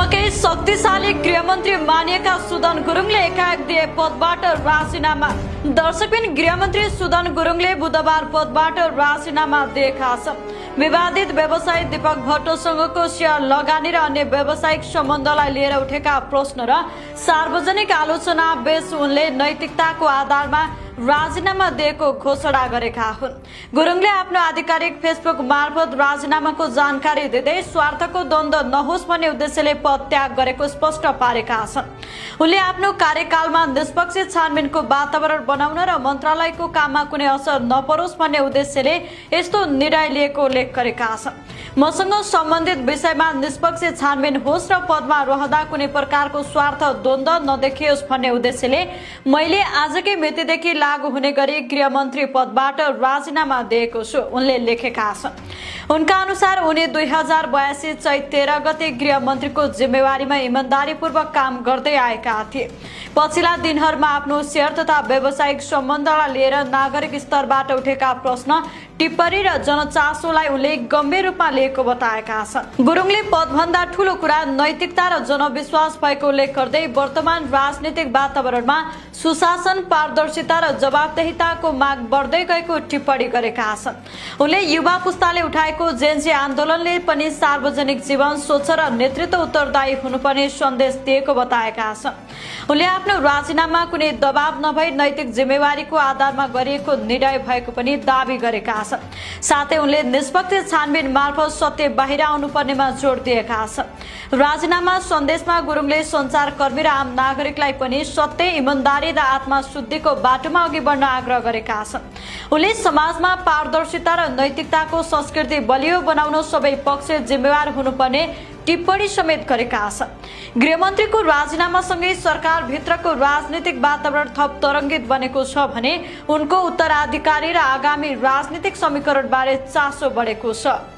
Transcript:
पक्कै शक्तिशाली गृहमन्त्री मानिएका सुदन गुरुङले एकाएक दिए पदबाट राजीनामा। दर्शकबिन गृहमन्त्री सुदन गुरुङले बुधबार पदबाट राजीनामा दिएका छन्। विवादित व्यवसायी दीपक भट्टसँगको शेयर लगानी र अन्य व्यावसायिक सम्बन्धलाई लिएर उठेका प्रश्न र सार्वजनिक आलोचना बीच उनले नैतिकताको आधारमा राजीनामा दिएको घोषणा गरेका हुन्। गुरुङले आफ्नो आधिकारिक फेसबुक मार्फत राजीनामाको जानकारी दिँदै स्वार्थको द्वन्द्व नहोस् भन्ने उद्देश्यले पद त्याग गरेको स्पष्ट पारेका छन्। उनले आफ्नो कार्यकालमा निष्पक्ष छानबिनको वातावरण बनाउन र मन्त्रालयको काममा कुनै असर नपरोस् भन्ने उद्देश्यले यस्तो निर्णय लिएको उल्लेख गरेका छन्। मसँग सम्बन्धित विषयमा निष्पक्ष छानबिन होस् र पदमा रहँदा कुनै प्रकारको स्वार्थ द्वन्द्व नदेखियोस् भन्ने उद्देश्यले मैले आजकै मितिदेखि लागू हुने गरी गृहमन्त्री पदबाट राजीनामा दिएको छु, उनले लेखेका छन्। उनका अनुसार उनी 2082 चैत 13 गते गृहमन्त्रीको जिम्मेवारीमा इमानदारीपूर्वक काम गर्दै आएका थिए। पछिल्ला दिनहरूमा आफ्नो शेयर तथा व्यावसायिक सम्बन्धलाई लिएर नागरिक स्तरबाट उठेका प्रश्न, टिप्पणी र जनचासोलाई उनले गम्भीर रूपमा लिएको बताएका छन्। गुरुङले पदभन्दा ठूलो कुरा नैतिकता र जनविश्वास भएको उल्लेख गर्दै वर्तमान राजनीतिक वातावरणमा सुशासन, पारदर्शिता र जवाबदेहिताको माग बढ्दै गएको टिप्पणी गरेका छन्। उनले युवा पुस्ताले उठाएको जेन्जी आन्दोलनले पनि सार्वजनिक जीवन स्वच्छ र नेतृत्व उत्तरदायी हुनुपर्ने सन्देश दिएको बताएका छन्। उनले आफ्नो राजीनामा कुनै दबाव नभई नैतिक जिम्मेवारीको आधारमा गरिएको निर्णय भएको पनि दावी गरेका छन्। साथै उनले निष्पक्ष छानबिन मार्फत सत्य बाहिर आउनुपर्नेमा जोड दिएका छन्। राजीनामा सन्देशमा गुरुङले सञ्चारकर्मी र आम नागरिकलाई पनि सत्य, इमानदारी र आत्मा शुद्धिको बाटोमा अघि बढ्न आग्रह गरेका छन्। उनले समाजमा पारदर्शिता र नैतिकताको संस्कृति बलियो बनाउन सबै पक्ष जिम्मेवार हुनुपर्ने टिप्पणी समेत गरेका छन्। गृहमन्त्रीको राजीनामासँगै सरकारभित्रको राजनीतिक वातावरण थप तरङ्गित बनेको छ भने उनको उत्तराधिकारी र आगामी राजनीतिक समीकरणबारे चासो बढेको छ।